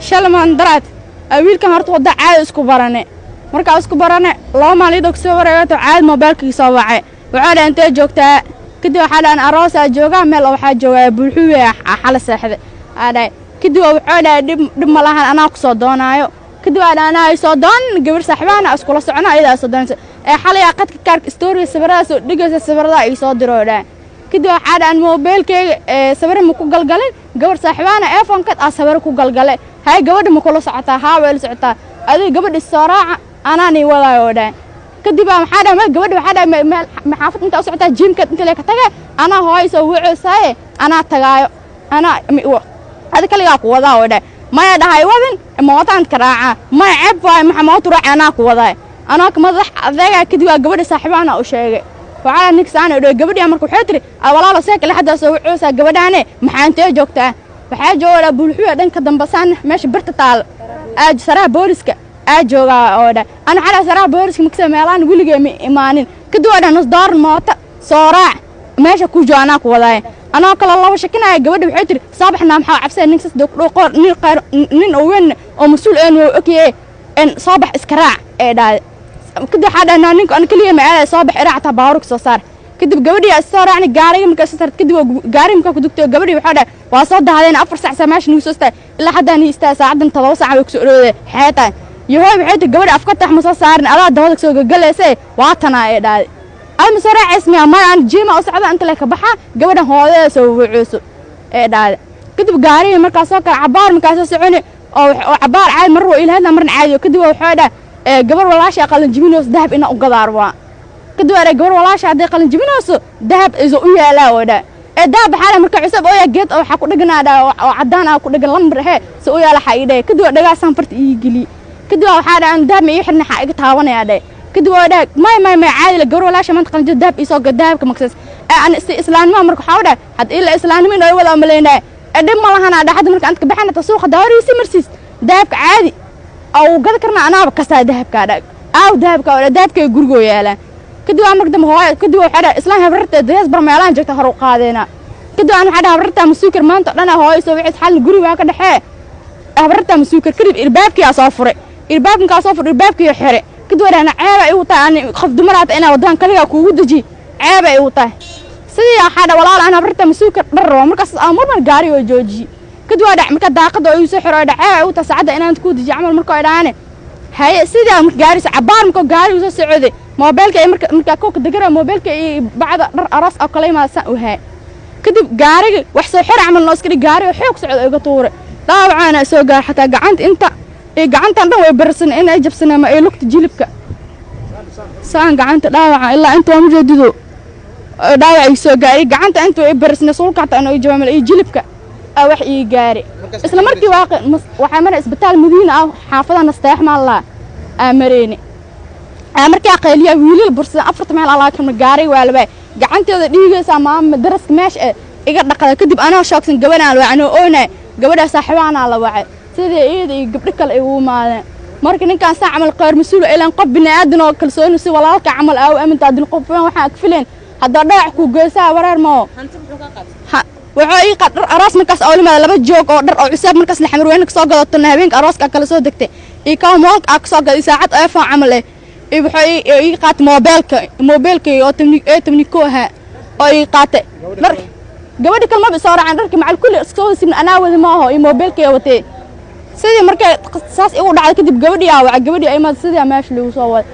Shalmaan daraad wiilkan horta wadda caadi isku barane. Markaa isku barane 2 maalin iyadoo kasoo wareegato, caadi moobeelkii soo wacay. Waxaa dhaha, "Intee joogtaa?" Kadib waxaa dhahan, "Aroosaa joogaa, meel waxaa joogaa Buulxuwe, xala seexde," aa dhahay. Kadib wuxuu dhahay, "Dhib ma lahan, anaa ku soo doonaayo." Kadib aa dhahay, "Anaa soo doonan, gabar saaxiibaana iskula socona, ayadaa soo doonaysa." Ee xalay qadka kaarka story sawiradaas oo dhigaysa, sawiradaa ii soo diro, dhahay. Kadib waxaa dhahan, "Moobeelkeyga sawir ma ku galgalin, gabar saaxiibaana iPhone-kad aa sawiro ku galgale." "Hay, gabadha ma kula socotaa?" "Haa, way la socotaa." "Adiga gabadha soo raaca, anaan ii wadaayo," oo dhahay. Kadib waxaa dhahay gabadha, waxaa dhahay, "Meel xaafad inta u socotaa, jiimkeed inta lee ka tage, anaa hooyo soo wucoosaaye, anaa tagaayo, anaa adi kaligaa ku wadaa," oo dhahay. "Maya," dhahay, "wadin mootaan ka raacaa." "Maya, ceeb waaye, maxa mootu raaci, anaa ku wadaay." Anaa ka madax adeegaa. Kadib waa gabadha saaxiibaana u sheegay, waxaa ninka saana dhahay. Gabadhii marka waxay tiri, "Walaalo, see kale xaddaa soo wucoosaa gabadhaane, maxaa, intee joogtaa?" "Waxaa joogaa Buulxuya, dhanka dambasaan, meesha birta taal, saraha booliska aa joogaa," oo dha. Ana xalaa saraha booliska maksa meelaan weligee ma imaanin. Kadib waa dhan, "Nus doolar moota soo raac, meesha ku jooga, anaa ku wadaaya." Anoo kale laba shakinaya, gabadha waxay tiri, "Soo baxnaa, maxaa cabsaya? Nin sas dhuuqo, nin qayr, nin oo weyn oo mas-uul een wuu ogyahay, en soo bax, iska raac," ee dhahday. Kadib waxaa dhahnaa, "Ninka ana keliya ma aadaya, soo bax, iraac, taa baabuurka soo saar." Kadib gabadhii aa soo raacnay gaariga. Markaa soo saartay kadib, gaariga markaa ku dugtay, gabadhii waxaa dhahay, "Waa soo dahdeen, 4 sac saa meesha nagu soo istaay, ilaa haddaan ii istaay, saacadan 7 sac way kusoo dhowday, xeetahay yahoy." Waxay tiri gabadhi, "Afka tax ma soo saarin, adaa dabada kasoo gagalaysa, waa tanaa," ee dhahday. "Ad ma soo raacays miya?" "Maya, aan jiima u socda, inta le ka baxa, gabadhan hooyada soo wucuuso," ee dhahday. Kadib gaarigii markaa soo kala cabaar, markaa soo soconi oo cabaar caadi mar waa ilahadna, marna caadi. Kadib waxaa dhahay, "Gabar walaasha qalin jibinayso dahab inaa u gadaar waa." Kadib waa dhahay, "Gabar walaasha hadday qalin jibinayso, dahab iso u yaalaa?" Oo dhahay, "Ee dahab waxaa dhahay marka cusub oo yaa geed oo waxaa ku dheganaa," dhahay, "oo caddaan ah ku dhegan lambar hee se u yaala xaa ii dhahay." Kadib waa dhagaasaan farta ii geliyey. Kadib waa waxaa dhahay, "Dahab ma ii xirna, xaa iga taabanayaa?" dhahay. Kadib waa dhahay, "May, may, may, caadi la, gabar walaasha maanta qalin jib, dahab iisoo gad, dahabka maksas." Ee an si islaamnimo marka waxaa u dhahay, had ila islaamnimo inoo wada umaleynaya, ee dhib ma lahana dhahay. Hadda marka anta baxana ta suuqa daawariisi marsiis, dahabka caadi oo gada karna, anaaba kasaa dahabkaa dhag aaw dahabka oo dahabkay gurigoo yaalaan. Kadib waa marka dambe hooyo, kadib waxaa dhahay, "Islaan habrarta darees bar meelahan joogta hor u qaadeena." Kadib aan waxaa dhahay, "Habrarta masuukar maanta oo dhan hooyo soo wixii xal guri waa ka dhaxee, habrarta masuukar." Kadib irbaabkii aa soo furay, irbaabkaa soo furay, irbaabkii xire. Kadib waa dhahay, "Ceeba igu tahay ani qof dumaraata inaa waddadan kaligaa kuugu deji, ceeba igu tahay." Sidii waxaa dhahay, "Walaal, aan habrarta masuukar dhar rabo." Markaas aan marmar gaari oo joojiyey. Kadib waa dhac marka daaqada oo igu soo xiro, dhac, "Ceeba igu tahay saacadda inaan kuu dejiyo camal." Marka ay dhahaane, haye, sidii marka gaarisa cabaar, marka gaarigu soo socday, moobeelka ay marka kooka degara, moobeelka iyo bacda dhar aroos oo kala imaada saan u haay. Kadib gaariga wax soo xir camal noo iska dhig, gaariga xoog socda iga tuuray, dhaawacaana soo gaar, xataa gacanta inta iyo gacantan dhan way barsan in ay jabsaneen ma ay lugta jilibka saan gacanta dhaawaca ilaa inta waa mujeedido dhaawac ii soo gaaray, gacanta inta way barasnay, sulka xataa inuu jawaamil iyo jilibka aa wax ii gaaray. Isla markii waxaa maray isbitaal Madiina ah, xaafada Nasteex maallaa aa mareyni. Aa markaa qayliya, wiilal bursada afarta meel alaa kama gaaray, waa labaa gacanteeda dhiigaysaa, maama daraska meesha ee iga dhaqada. Kadib anoo shoogsan, gabadhaan la wacay, anoo oonay, gabadhaa saaxiibaanaa la wacay, sidii iyada iyo gabdho kale ay ugu imaadeen. Marka ninkaan saa camal qeyr mas-uul ilaan qof bini'aadan oo kalsooni si walaalka camal aa u aminta adin qof weyn waxaan agfileen haddaa dhaawac ku geysaa wareer moo. Wuxuu ii qaad dhar aroos markaas oo limaada, laba joog oo dhar oo cusaab markaas la Xamarweyne kasoo gadatona, habeenka arooska kala soo degtay, iyo kawa moolka aa kasoo gaday, saacad iPhone camal eh, iyo wuxuu ii qaatay moobeelka oo tamni ee tamni ko ahaa oo ii qaatay dhar. Gabadhi kale maba soo raaceen, dharkii macal kulli iska wada sibna, anaa wada ma aho, iyo moobeelkay watay. Sidii markay saas igu dhacday kadib, gabadhii aa wacay, gabadhii ay imaad, sidii meesha lagu soo waday.